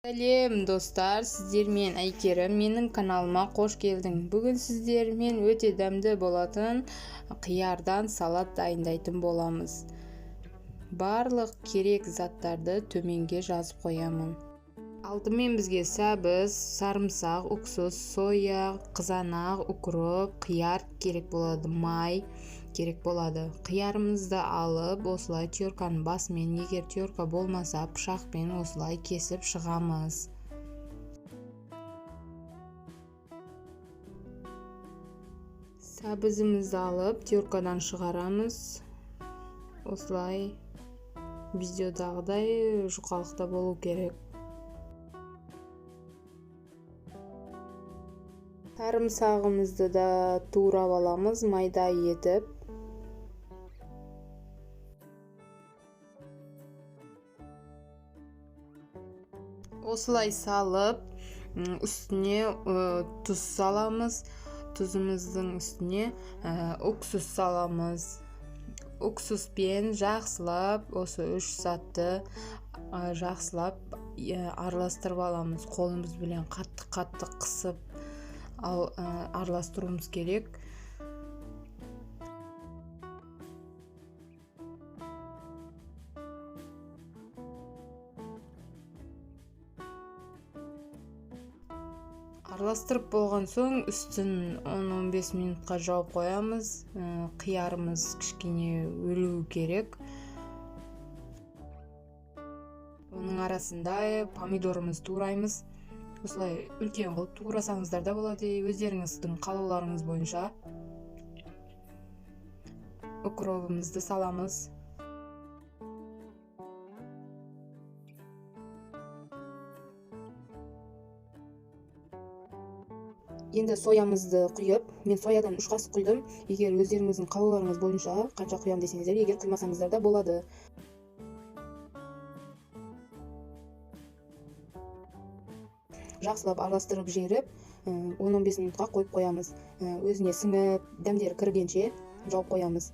Сәлем достар, сіздермен Әйгерім, менің каналыма қош келдің. Бүгін сіздермен өте дәмді болатын қиярдан салат дайындайтын боламыз. Барлық керек заттарды төменге жазып қоямын. Алдымен бізге сәбіз, сарымсақ, уксус, соя, қызанақ, укроп, қияр керек болады, май керек болады. Қиярымызды алып, осылай терканың басымен, егер терка болмаса, пышақпен осылай кесіп шығамыз. Сәбізімізді алып, теркадан шығарамыз. Осылай видеодағыдай жұқалықта болу керек. Сарымсағымызды да турап аламыз, майда етіп. Осылай салып, үстіне тұз саламыз. Тұзымыздың үстіне уксус саламыз. Уксуспен жақсылап осы үш затты жақсылап араластырып аламыз. Қолымыз білен қатты-қатты қысып араластыруымыз керек. Араластырып болған соң үстін 10-15 минутқа жауып қоямыз. Қиярымыз кішкене өлуі керек. Оның арасында помидорымызды тураймыз. Осылай үлкен қылып турасаңыздар да болады, өздеріңіздің қалауларыңыз бойынша. Укробымызды саламыз. Енді соямызды құйып, мен соядан 3 қасық құйдым. Егер өздеріңіздің қалауларыңыз бойынша қанша құям десеңіздер, егер құймасаңыздар да болады. Жақсылап араластырып жіберіп, 10-15 минутқа қойып қоямыз. Өзіне сіңіп, дәмдері кіргенше жауып қоямыз.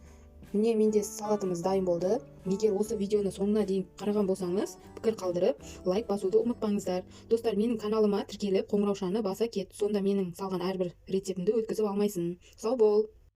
Міне менде салатымыз дайын болды. Егер осы видеоны соңына дейін қараған болсаңыз, пікір қалдырып, лайк басуды ұмытпаңыздар. Достар, менің каналыма тіркеліп, қоңыраушаны баса кет. Сонда менің салған әрбір рецептімді өткізіп алмайсың. Сау бол!